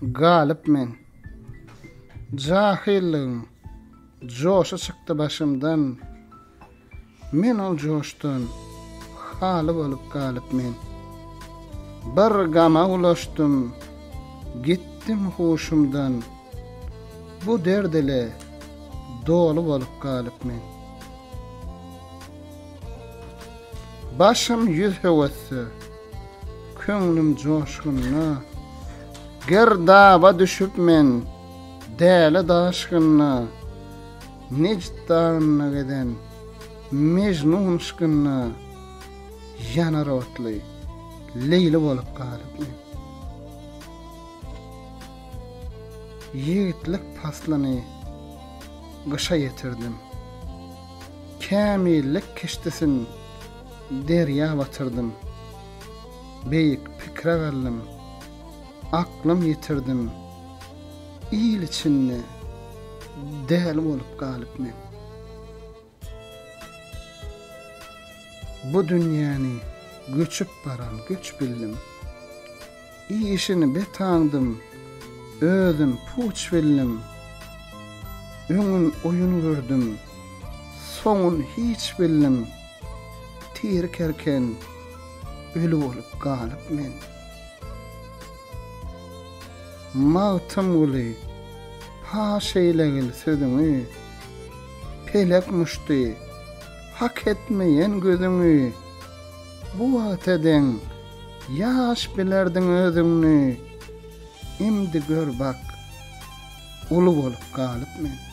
galyp men. Jahyllygyň joşy çykdy başymdan, Men ol joşdan haly bolup galyp men. Bir gama ulaşdym, gitdim huşumdan, Bu derd ile doly bolup galyp men. Başym yüz höwesde, köňlüm joşgunda, Girdaba düşüp men däli daşgynda, Nejd dagynda gezen Mejnun yşkynda, Ýanar otly Leýli bolup galyp men. Ýigitlik paslyny gyşa ýetirdim. Kämillik kişdisin derýa batyrdym. Beýik pikre galdym, aklym ýitirdim. Il içinde däli bolup galyp men. Bu dünýäni göçüp baran göç bildim. Işini bet aňdym, özüm puç bildim. Öňün oýun gördüm, soňun hiç bildim. Tiri kerken öli bolup galyp men. Magtymguly, paş eýlegil sözüňi, Pelek muşdy, hak etmeýen gözüňi. Bu wagta deň ýaş bilerdiň özüňni, Imdi gör bak, uly bolup galyp men.